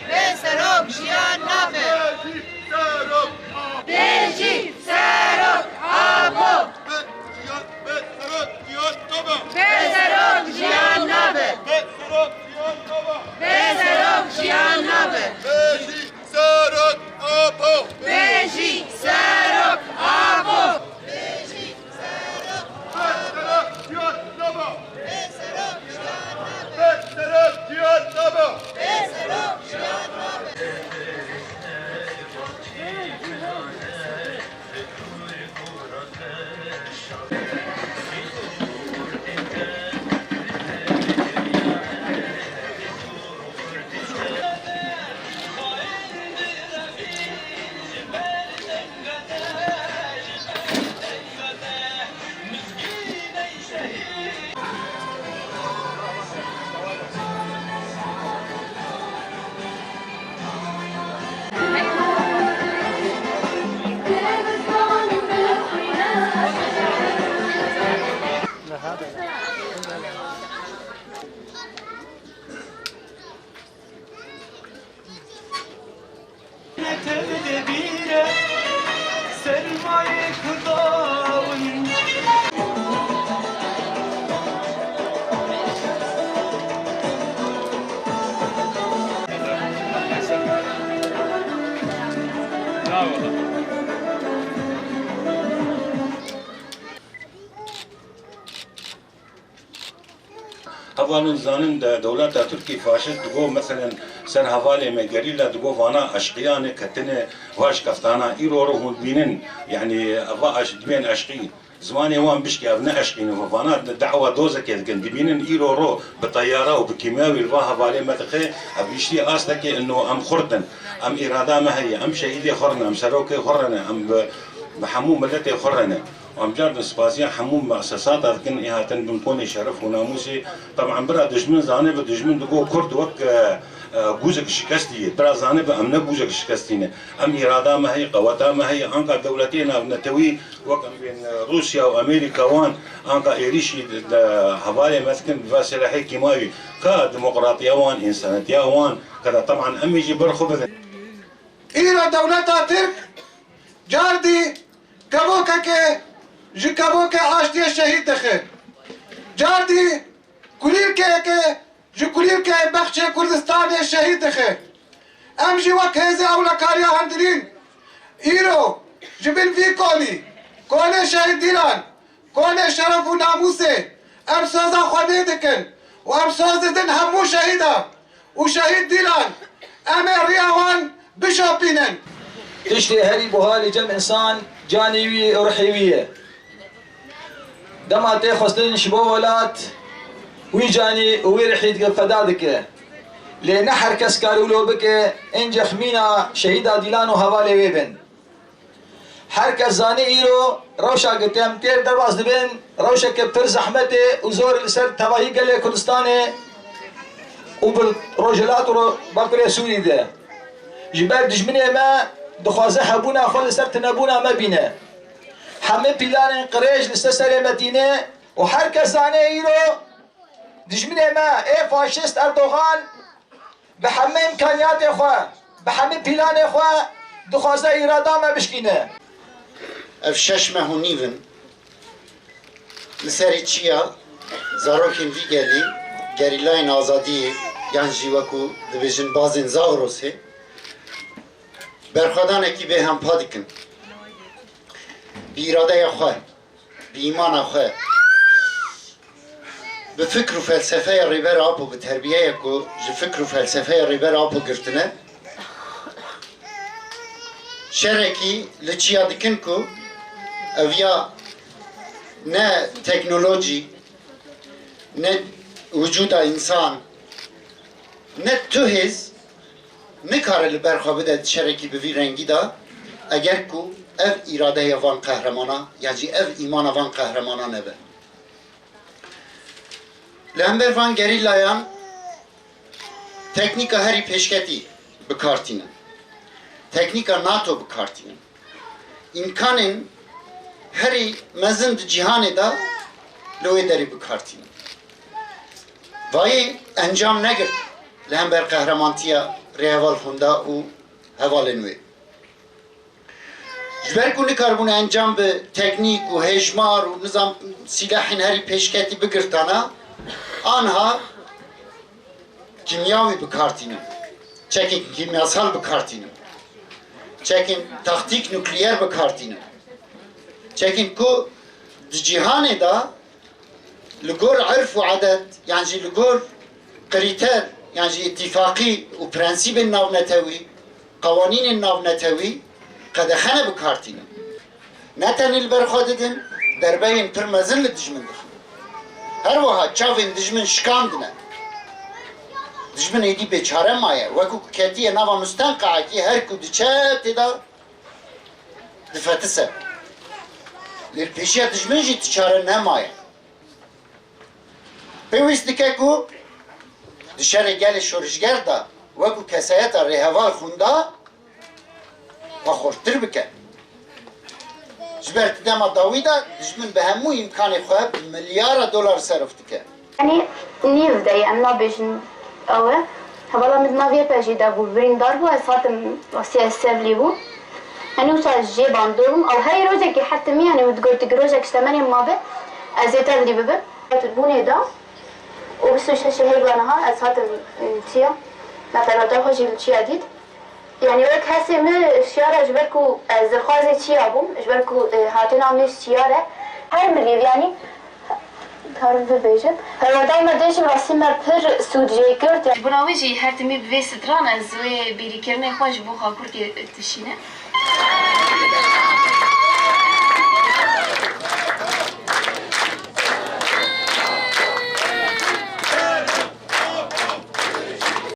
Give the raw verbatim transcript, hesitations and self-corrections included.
Bê serok jiyan nabe. Bêjî serok Apo. Bê serok jiyan nabe. Bê serok jiyan nabe. Bê serok jiyan nabe. Bêjî serok Apo. Bêjî serok Apo. Bêjî serok Apo. Bê serok jiyan nabe. Bê serok jiyan nabe. Bê serok jiyan nabe. Bê serok jiyan nabe. Tevde bîre sermayê Kurda win. Hevalên zanin de dewleta Tirkî faşîst digo, meselen, ser hevalê me gerîla digo vana eşqiyane ketine vaş keftana. Îro ro hûn dibînin, yanî eva eş-, dibên eşqî. Zimanê wan bişkê, ev ne eşqî ne. Vana de-, da'wa dozekê dikin. Dibînin îro ro bi teyara û bi kîmyawî li va hevalê me dixe, ev giştî astekê ino em xurt in. Em îrada me heye, em şehîdê xwe rine, em serokê xwe rine, em bi, bi hemû miletê xwe rine. Em car din spasiya hemû muessesata dikin, ê hatin bin konê şeref û namûsê. Teban bira dijmin zanibe, dijmin digo Kurd wek, e, e, gûzek şikestî ye. Bira zanibe em ne gûzek şikestî ne. Em îrada me heye, qeweta me heye. Anka dewletê navnetewî wek em bên, e, Rûsya û Amerîka wan anka êrîşî di, di hevalê me dikin, bi silahê kîmawî. Ka demokratiya wan, însanetiya wan, ka da teban em ê jî ber xwe bidin. Îro dewleta Tirk cardî kevokeke ji kevokê aştiyê şehîd dixe. Cardî kulîlkeyeke ji kulîlkeyên bexçê Kurdistanê şehîd dixe. Em jî wek hêzê ewlekariya hundirîn îro ji bin vî konî, konê şehîd Dîlan, konê şeref û namûsê, em soza xwe nêdikin û em soz didin hemû şehîdan û şehîd Dîlan. Em ê riya wan bişopînin. Tiştê herî buha li cem însan canê wî û rihê wî ye. Dema tê xwestin ji bo welat, wî canî û wî rihî dike, feda dike. Lê ne her kes kare wilo bike, ên cexmîna şehîda Dîlan û hevalê wê bin. Her kes zane îro rewşa ku em têr derbas dibin, rewşeke pir zehmet e û zor e li ser tevahî gelê Kurdistanê û bi Rojhilat û Ro-, Bakurê Sûrî de. Ji ber dijminê me dixwaze hebûna xwe li ser tunebûna me bîne. Hemî pîlanên qirêj li ser serê me tîne û her kes zane îro dijminê me ê faşîst Erdogan bi hemî îmkaniyatê xwe, bi hemî pîlanê xwe dixwaze îrada me bişkîne. Ev şeş meh û nîv in. Li serî çiya zarokên vî gelî, gerîlayên azadiyê, yan jî wekû dibêjin bazên Zagrosê, berxwedanekî bêhempa dikin. Bi îradeya xwe, bi îmana xwe, bi fikr û felsefeya Rêber Apo, bi terbiyeya ku ji fikr û felsefeya Rêber Apo girtine, şerekî li çiya dikin ku ev ya ne teknolojî, ne wicûda însan, ne tu hêz nikare li ber xwe bide di şerekî bi vî rengî de, eger ku ev îradeya van qehremana, ya jî ev îmana van qehremana nebe. Li hember van gerîlayan teknîka herî pêşketî bi kar tînin. Teknîka nato bi kar tînin. Îmkanên herî mezin di cîhanê de li wê derê bi kar tînin. Vayê encam negirt li hember qehremantiya rêheval Xunda û hevalên wê. Ji ber ku nikaribûne encam bi teknîk û hêjmar û nizam sîlehên herî pêşketî bigirtana, anha kîmyawî bi kar tînin. Çekên kîmyasal bi kar tînin. Çekên taktîk nukleer bi kar tînin. Çekên ku di cîhanê de li gor erf û edet, yan jî li gor krîter, yan jî îtîfaqî û prensîbên navnetewî, qewanînên navnetewî qedexene bi kar tînin. Ne tenê li ber xwe didin, derbeyên pir mezin li dijmin dixin. Her wiha çavên dijmin şikandine. Dijmin êdî bêçare maye, wekû ku ketiye nava mustenqaekî, her ku diçe tê de difetise. Lê li pêşiya dijmin jî ti çare nemaye. Pêwîst dike ku di şerê gelê şorişger de wekû kesayeta rêheval Xunda xwe xurttir bike. Ji ber di dema dawî de dijmin bi hemû îmkanê xwe bi milyara dolar serof dike. Yanî nîv de ye, em nabêjin ew e. Hevala min di nav YPJ'ê de bû, birîndar bû, ez hatim, wastî ez sevlî bû. Yanî wisa jê bandor bûm, ew herî rojekê her timî, yanî digot, rojek ji temenê min mabe, ez zêdetir li wî bibim. Bûnê de û bîst û şeş heyva niha ez hatim, e, çiya, me ferhata xwe jî li çiya dît. Yanî wek hesê min şiyara ji ber ku ez dilxwazê çiya bûm, ji ber ku, e, hatina min ji çiyar e. Her mirî, yanî, karim bibêjim. Perwerda me dê ji rastî me pir sûd jê girt. Ji bona wê jî her timî bi vê stran ez wê bîrîkirinê xwe ji bo Xakurkê dişînim.